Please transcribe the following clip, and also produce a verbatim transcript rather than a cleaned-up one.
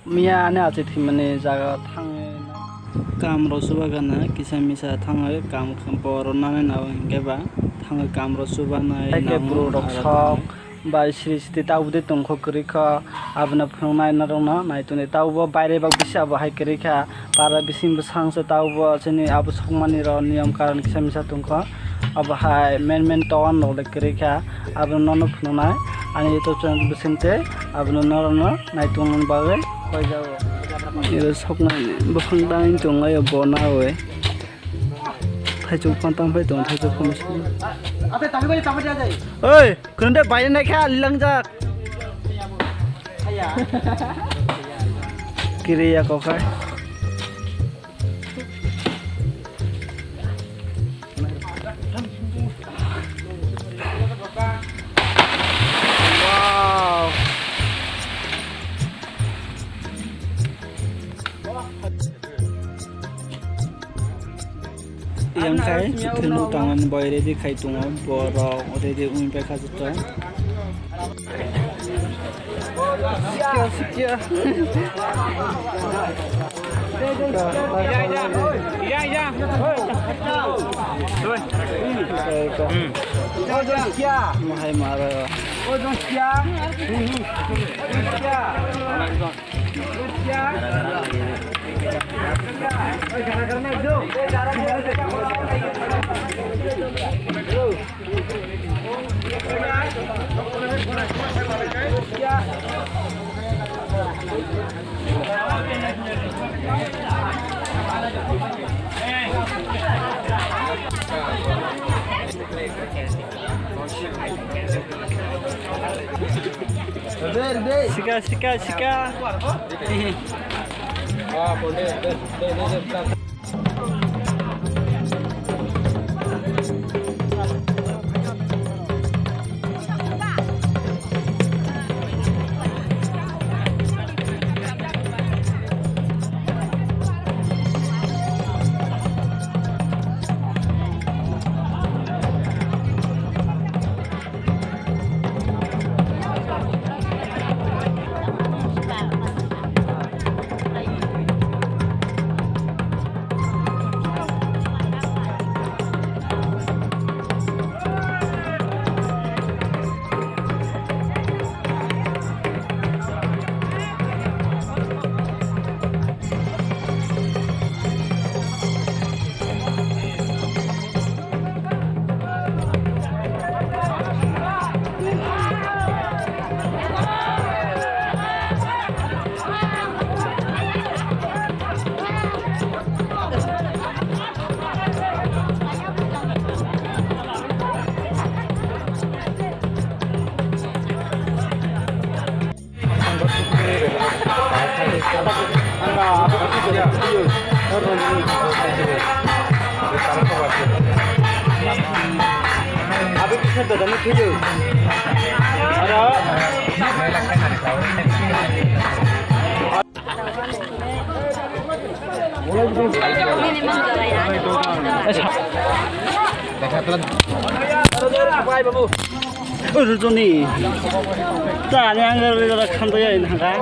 Miya ani achi thwimani jaga thangwi kam rw chuba gana kisa misa thangwi kam borok nanai nabo hinkhe ba thangwi kam rw chubanai. Haikhe bwrwi rok sok bai sri sri tabuk de tongkho kwrwi kha, abono phunuknai norokno nai tongdi. Tabuk bo baire bak bisi abo hai kwrwi kha, para bising bwsang se tabuk bo chini abo sokmani rok niyom karon kisa misa tongkho. Abo hai men men towan rok le kwrwi kha, abo nono phunuknai ani YouTube channel bising tei abono norokno nai tongmani bagwi koi jago. Iro soknai buphang dai tonglaio bo nawi. Thaichuk phan tang phai tongo, thaichuk phan. Oi, khunde bai nai kha lilangjak. Kiri ya kokai. Wow. Yang kai, thwino tangan boy ready khai tongo, borok ready wng paikha joto. Sikya, sikya. Mahai maro. Sika, sika, sika. Rujoni. Tani ang khamtaya ini hangka.